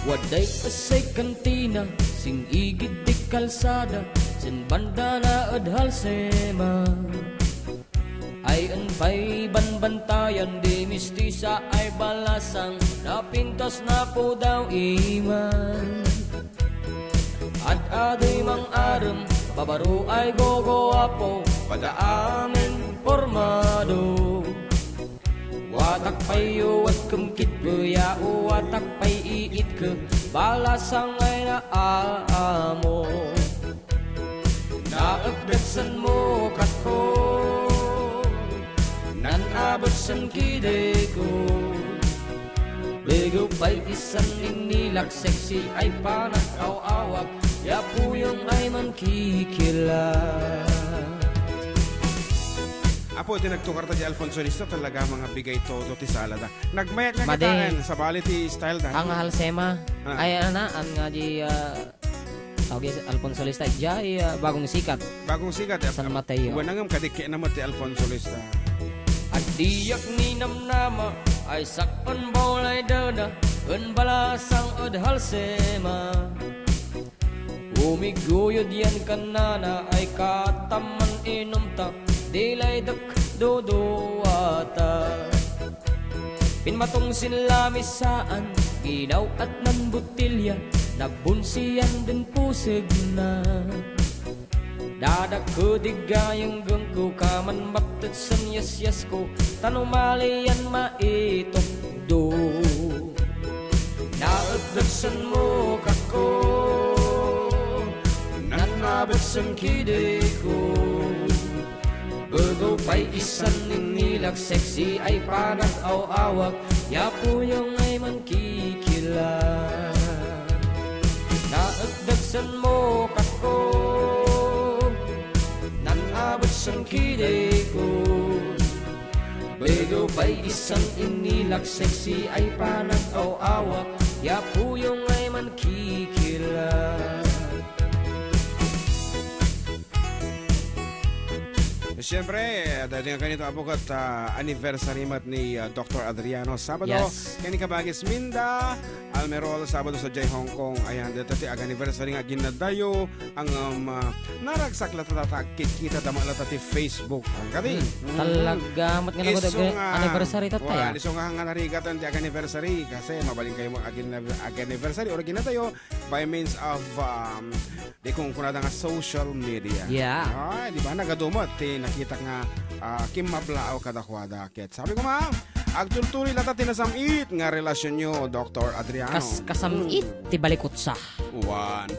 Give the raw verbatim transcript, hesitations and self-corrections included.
Waday essay kantina, sing-igid ti kalsada, sen bandana ed Halsema. Ay-en pay banbantayan di mistisa ay balasang, napintas napudaw iman. Ad-adoy mang-arem, babaro ay gogoapo, pada amin pormado. Watak pay uwat kem kitbe ya, watak pay iitke, balasang ay naamo. Naekdetsenmo, katko, nan-abetsen kideko. Begew pay isan innilak, sexy ay panag-aw-awak, ya puyong ay mankikilat. Apo, iti nagtukar ta di Alfonso Lista, talaga mga bigay todo ti salada. Nagmayat nga Madi. Kitaen, sabali ti style da. Ang Halsema. Ah. Ay, ana, ang nga di, ah, tawag Alfonso Lista, jay, ah, Bagong Sikat. Bagong Sikat, eh. San Mateo. Wen ngem kadi ket namet ti Alfonso Lista. Addiak ninamnama, ay sakpan bawlay dana, en balasang ed Halsema. Umiguyod yan kanana ay katamman inumta, di laydek duduata. Pinmatong sin lamisaan, ginaw-at nan botilya, nabunsian den pusegna. Dadakko di gayeng gengko, kaman maptet sen yasyasko, tan umalian maitukdo. Naetdetsenmo, katko, nan-abetsen kideko. Begew pay isan innilak, sexy ay panag-aw-awak, ya puyong ay mankikilat. Naetdetsenmo, katko, nan-abetsen kideko. Begew pay isan innilak, sexy ay panag-aw-awak, ya puyong ay mankikilat. Siyempre, dahil nga kanito, apo, ket, ah, anniversary met ni, ah, Doktor Adriano, Sabado, Yes. ken ni Kabagis Minda Almerol, Sabado, sadiay Hong Kong. Ayan, dayta ti ag-anniversary nga aginnadayo, ang, um, ah, naragsak latta ta, ta, kit-, kita da met latta ti Facebook. Ang kadi? Mm. Mm. Talaga, met nga Isu nagud-, nga, anniversary tatta, wan, ya. Isu nga, nga narigatan ti ag-anniversary, kasi mabalinkayo mo ag-, ag-anniversary, or aginnadayo, by means of, um, di kung kunada nga social media. Yeah. Ay, di ba? Nagadumo ti nakita nga, ah, kimmablaaw kadakuada. Ket sabi ko, ma, agtultuloy latta ti nasam-it nga relasyonyo, Doktor Adriano. Kas-, kasam-it Mm. ti balikutsa. Wan.